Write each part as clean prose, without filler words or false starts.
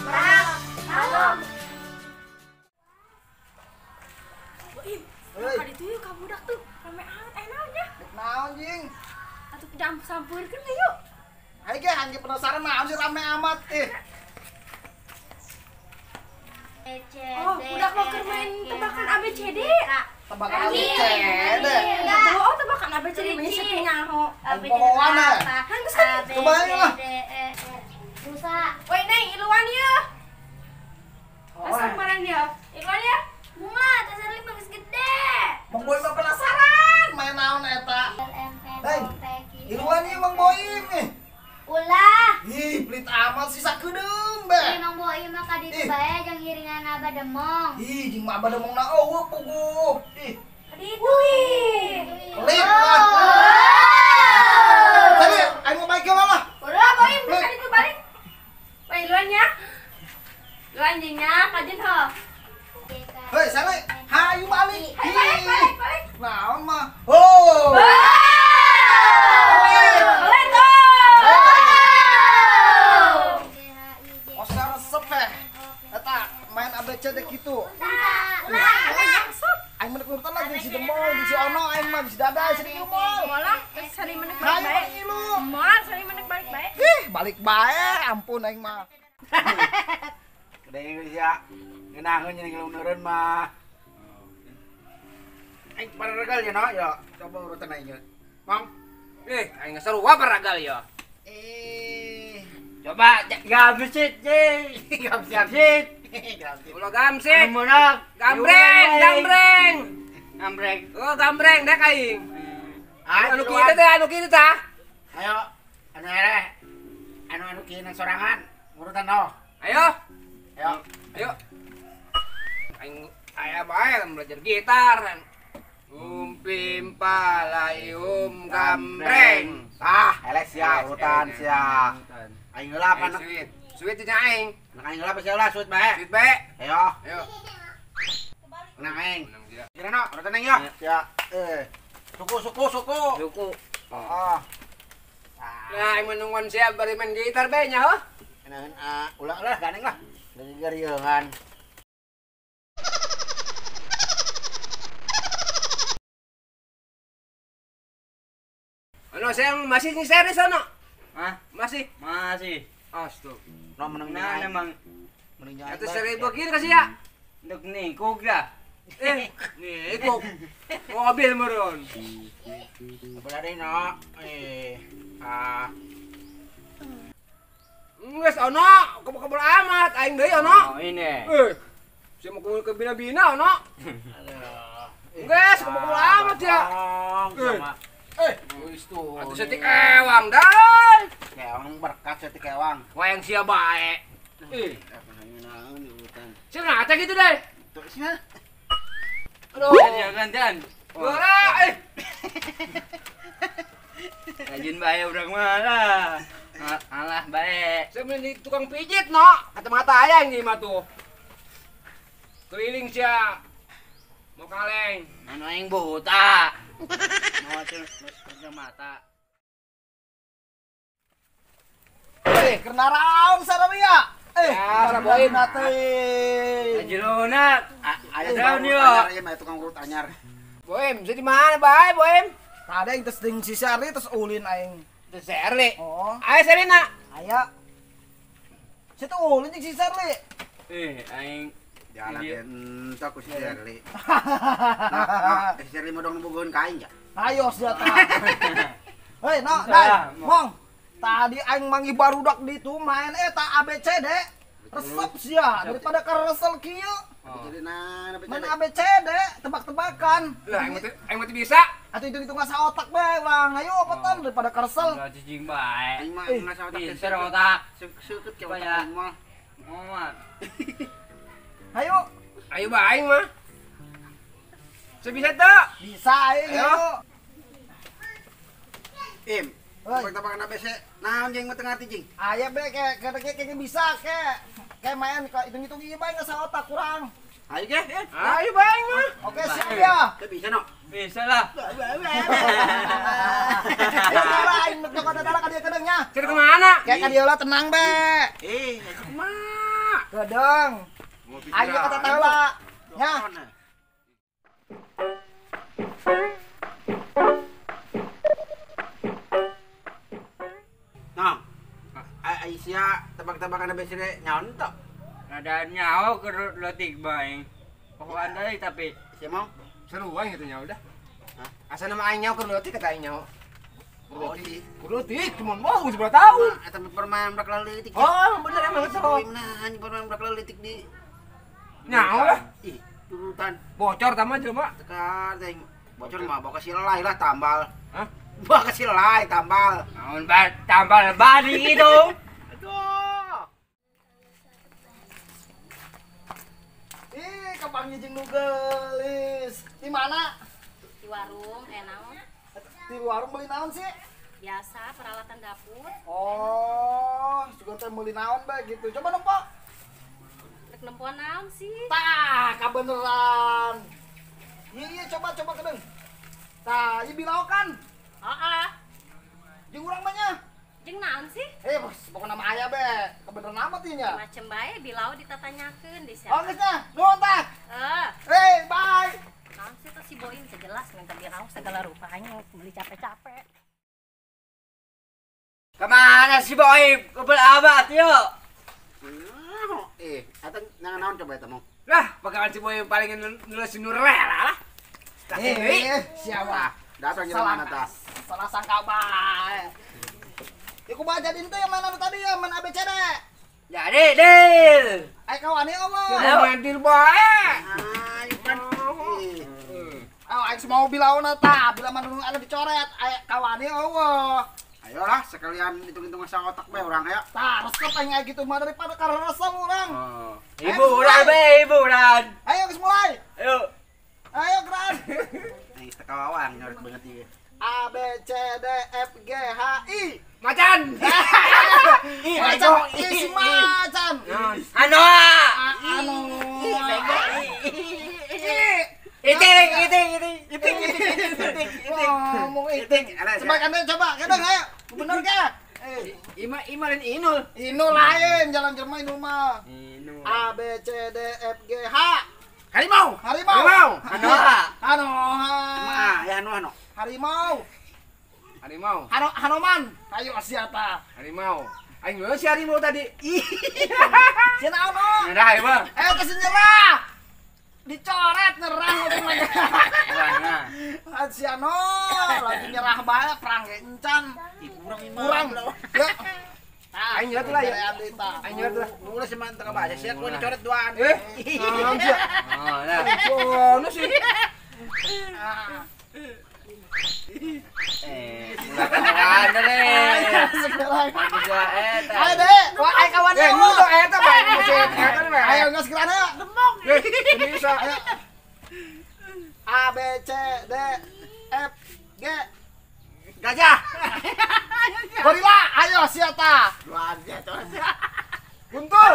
Barang. Boim, kali itu yuk ka budak tuh rame amat eh naon nya? Naon jing? Atuh jam sampeurkeun yuk. Ayo ge anjing penasaran naon sih rame amat ih. Oh, budak mau keur main tebakan ABCD. Tebakan ABCD. Oh, tebakan ABCD ini sepi nyaho. Pokoknya. Coba aja lah. Rusa. Woi, Neng, iluan ya. Asal kemarin ya. Iluan ya. Bunga, dasar lima geus gede. Mang Boim mah penasaran main naon eta. Neng, iluan ieu Mang Boim nih. Ulah. Ih, pelit amat sih sakedeung be. Ih, Mang Boim mah ka ditu bae jeung ngiringan Abah Demong. Ih, jeung Abah Demong na eueuh puguh. Ih. Ka ditu ih. Pelit lah. Tadi aing mau balik lah. Ulah, Boim, ka ditu balik. Woi, iluan nya. Iluan jeung nya kajen ho. Hei, Sally, hayu balik. Balik, balik, balik. Naon mah. Oh. Balik tuh. Oscar resep eh. Eta main ABCD kitu. Aing menek nurutan lah jeung si Demol, jeung si Ono, aing mah jeung si Dada, si Ilu moal. Moal, sari menek balik bae. Moal, sari menek balik bae. Ih, balik bae, ampun aing mah. Gede sia. Ngeunaheun jeung ngeluneureun mah. Aing paragal ya no, ya. Coba urutan aing ya. Mang. Eh, aing sarua paragal ya. Eh, coba gamsit, gamsit. Ulah gamsit. Menang. Gambreng, gambreng. Gambreng. Oh, gambreng dek aing. Anu kieu teh, anu kieu tah. Ayo, anu ereh. Anu kieu sorangan, urutan no. Ayo. Ayo. Ayo. Aing aya bae belajar gitar. Umpim palayum gambreng. Ah, eleh sia urutan sia. Aing heula apa? Suit. Suit nya aing. Nang aing heula apa sia lah suit bae. Suit bae. Ayo. Ayo. Nang aing. Kira no, urutan aing yo. Sia. Eh. Suku suku suku. Suku. Oh. Nah, aing menungguan sia bari main gitar bae nya heuh. Enaheun ulah lah gandeng lah. Garieuhan. Ano, sayang masih ni series ano? Hah? Masih? Masih. Astaga. No menang na emang. Menang itu seribu kira kasih ya? Ndek nikuk dah. Eh, nikuk. Mobil meron. Apa dari no? Eh, ah. Geus ono, kebel-kebel amat aing deui ono. Oh, ini. Eh. Sia mau ke bina-bina ono. Aduh. Geus kebel-kebel amat ya. Sama. Eh, tuh. Atuh setik ewang dai. Kewang berkat setik ewang. Wayang sia bae. Ih, naon urutan. Sia ngata gitu dai. Tuh sia. Aduh. Jangan jangan. Ora eh. Rajin bae urang mah lah. Alah bae. Saya beli tukang pijit no. Kacamata aya yang di mah tuh. Keliling sia. Mau kaleng. Anu aing buta. Mau kerja mata. Eh, keur naraon sararia? Eh, ya, Boim teh. Ajelona, aya daun yo. Anyar ieu mah tukang urut anyar. Boim, jadi mana bae, Boim? Tadi aing tes jeung si Sari terus ulin aing. Teh Sari. Oh. Aya Sarina. Aya. Situ ulin jeung si Sari. Eh, aing jalan entok ku si Sherly. Nah, si Sherly mau dong bogoheun ka aing ya. Ayo sia tah. Hei, no, dai, Mong. Tadi aing manggih barudak di ditu main eta ABCD. Resep sia daripada karesel kieu. ABCD nah, ABCD. Main ABCD, tebak-tebakan. Lah aing mah bisa. Atuh hitung-hitung ngasa otak bae urang. Ayo opetan daripada karesel. Ulah cicing bae. Aing mah ngasa otak. Pinter otak. Seukeut ke otak aing mah. Moal. Ayo. Ayo bae aing mah. Bisa tuh? Bisa aing. Ayo. Im, tebak-tebakan ABC. Naon jeung mah teu ngarti jeung? Aya be kayak bisa kayak main hitung-hitung ieu bae ngasa otak kurang. Ayo ge. Ayo bae aing mah. Oke, siap ya. Teu bisa no. Bisa lah. Ya aing nek ka dieu kedeungnya. Cek kemana? Kayak ka dieu lah tenang be. Eh, kumaha? Kedeung. Ayo kata tawa. Nya. Nah, Aisyah tebak-tebakan ABCD nyaon tok. Rada nyaho ke leutik bae. Pokoknya deui tapi sia mau seru aing gitu nyaho dah. Hah? Asa nama aing nyaho keur leutik kata aing nyaho. Oh, leutik cuma mau 10 tahun. Eta permainan budak leutik. Oh, bener emang seru. Nah, permainan budak leutik di nyaho lah. Ih, turutan. Bocor tama jelema. Tekar teh. Bocor mah bawa ke silai lah tambal. Hah? Bawa ke silai tambal. Naon ba tambal badi itu. Aduh. Ih, kapanggih jeung nu geulis. Di mana? Di warung, naon? Di warung beli naon sih? Biasa, peralatan dapur. Oh, juga teh beli naon bae gitu. Coba nempo. Rek nempoan naon sih? Tah, kabeneran. Iya, coba kedeung. Tah, ieu bilaokan. Heeh. Jeung urang mah nya. Jeung naon sih? Eh, bos, pokona mah aya be. Kebeneran amat ieu nya. Macem bae bilau ditatanyakeun di sia. Oh, geus nya. Nuhun tah. Heeh. Hey, bye. Naon sih tuh si Boim sejelas minta bilau segala rupa aing beli capek-capek. Kemana si Boim? Kebel amat yuk. Eh, eta naon coba eta mong? Lah, bakalan si Boim paling nulis nurela lah. Eh, siapa? Datang jelema mana tah? Salah sangka bae. Ya kumaha jadi teh yang mana tadi ya, mana ABCD? Jadi, deal. Ayo kawan ieu mah. Main deal bae. Ayo kan. Ayo aing mau bilauna tah, bila mana nu anu dicoret, ayo kawan ieu eueuh. Ayolah sekalian hitung-hitungan sa otak bae urang ayo. Tah, resep aing aya gitu mah daripada karesel urang. Ibu urang bae, ibu urang. Ayo geus mulai. Ayo. Ayo geran. Aing teu kawawang nyoret banget ieu. A B C D F G H I. Macan. I macan. I si macan. Anu. Anu. Iting, iting, iting, iting, iting, iting. Ngomong iting. Coba kandang coba, kandang ayo. Bener gak? Ima ima lain Inul. Inul lain, jalan jelema Inul mah. Inul. A B C D F G H. Harimau. Harimau. Harimau. Anu. Anu. Ah, ya anu anu. Harimau. Harimau. Hano Hanoman. Ayo siapa? Harimau. Aing geus si harimau tadi. Si naon? Nyerah ieu mah. Eh, geus nyerah. Dicoret nyerah ngomong lagi. Wah, Si anu lagi nyerah bae perang ge encan. Kurang Kurang. Ya. Aing nyerah lah ya. Aing nyerah lah. Mulai sih mantap aja sih, gua dicoret duaan. Eh, naon sih? Oh, nah. Sono sih. Eh, mulai deh. Ayo deh, wah ayo kawan. Eh, nu tuh eta bae musik. Eta bae. Ayo geus geura ayo. Demong. Eh, bisa. Ayo. A B C D F G. Gajah. Gorila, ayo siapa? Duaan ya, tuh. Kuntul.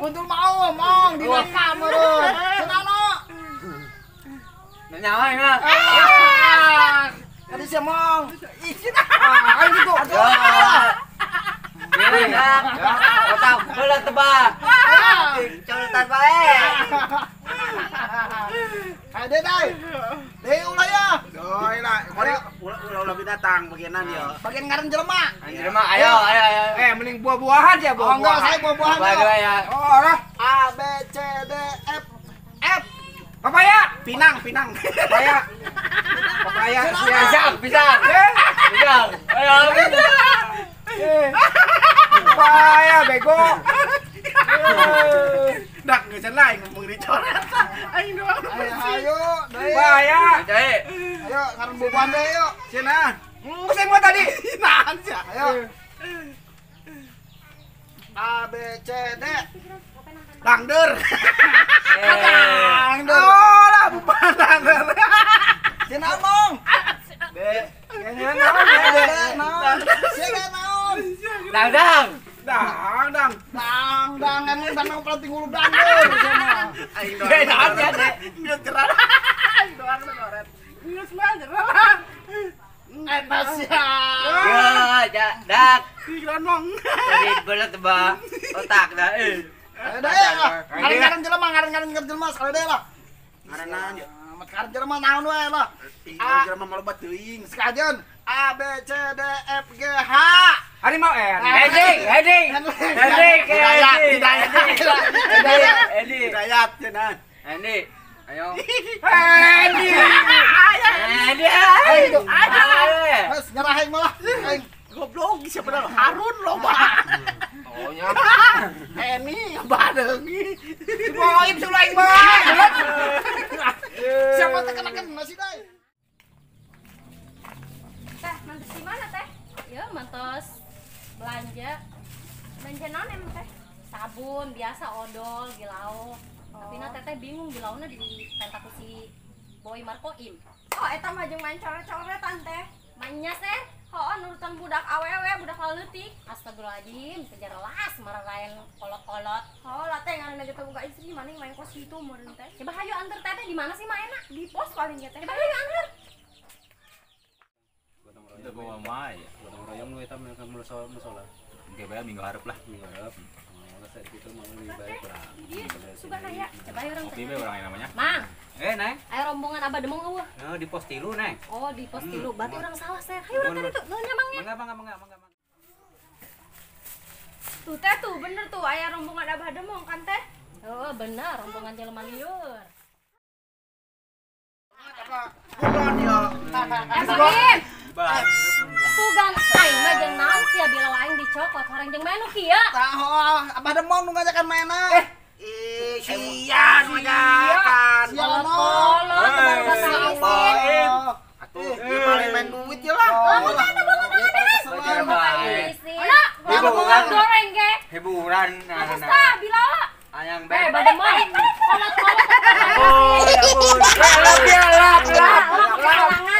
Kuntul mau ngomong di rekam meureun. Cenano. Nyawa ya. Tadi si mong. Ah, ayo gitu. Ya, otak bola tebak. Coretan bae. Ayo deh, dai. Deh ulah ya. Doi lah, kore ulah binatang bagianan ya. Bagian ngaran jelema. Jelema, ayo ayo ayo. Eh, mending buah-buahan ya, Oh, enggak, saya buah-buahan. Buah ya. Oh, lah. A B C D F F. Papaya. Pinang, pinang. Papaya. Papaya. Pisang, pisang. Pisang. Ayo. Papaya bego. Dak geus lain ngomong dicoret. Aing doang. Ayo, ayo, deh. Papaya. Ayo, ngaran buah-buahan deh, yuk. Cenah. Geus aing mah tadi. Nahan sia. Ayo. A B C D. Dangder. Dangder. Oh lah, bukan dangder. Cenah mong. B. Yang naon ya? Naon? Cenah naon? Dangdang. Dang, dang. Dang, dang, emang dang pelanting hulu dangder. Aing Eh, naon ya, Dek? Geus nyerah. Aing doang coret. Geus mah nyerah. Eta sia. Ya, dak. Pikiran mong. Jadi belet ba otak dah. Ada ya. Ngaran-ngaran jelema, ngaran-ngaran jelema sekali deh lah. Ngaranna aja. Ngaran jelema naon wae lah. Ngaran jelema maloba teuing. Sekajen A B C D F G H. Hari mau heading, heading. Heading, Hidayat, Hidayat. Hidayat cenah. Andy. Ayo. Andy. Andy. Ayo. Wes nyerah aing malah. Aing goblok siapa dah Harun loba. Oh nya. Eni badeungi. Si Boim sulah aing mah. Siapa teh kena-kena sih dai. Teh, mantos di mana teh? Ya, mantos belanja. Belanja naon emang teh? Sabun biasa odol gilao. Tapi na teteh bingung gilaona di pentaku si Boy Markoim. Oh, eta mah jeung main coret-coretan teh. Mainnya seh. Oh, nurutan budak awewe, budak laleutik. Astagfirullahaladzim, kejar las mararayan kolot-kolot. Oh, lah teh ngaranna ge teu boga istri maning main kos kitu meureun teh. Coba hayu anter teteh di mana sih mainna? Di pos paling ge teh. Coba hayu anter. Itu bawa mah ya. Gotong royong lu eta mereka musola. Oke, bae minggu harap lah. Minggu harap. Oh, saya itu mau lebih baik lah. Suka naya. Coba hayu orang Oke, bae orang yang namanya. Mang. Neng. Ayo rombongan Abah Demong eueuh. Oh, di pos 3, Neng. Oh, di pos 3. Berarti orang salah, Ser. Hayu urang tadi tuh, nuhun nya Mang nya. Mangga, mangga, mangga, mangga. Tuh teh tuh bener tuh aya rombongan Abah Demong kan teh. Oh, bener rombongan jelema lieur. Kulon ya. Boim. Sugan aing mah jeung naon sia bila aing dicokot horeng jeung main nu kieu. Tah, Abah Demong nu ngajakan mainna. Ih, sia nu ngajakan. Sia no. Kolot baru isin. Atuh, ieu paling main duit ya lah. Lamun teh eta bangun Bae. isin. Hiburan. Goreng ge. Hiburan. Terus tah bila Ayang bae. Badai mah. Kolot-kolot. Oh, ya ampun. Lap, lap, lap, lap.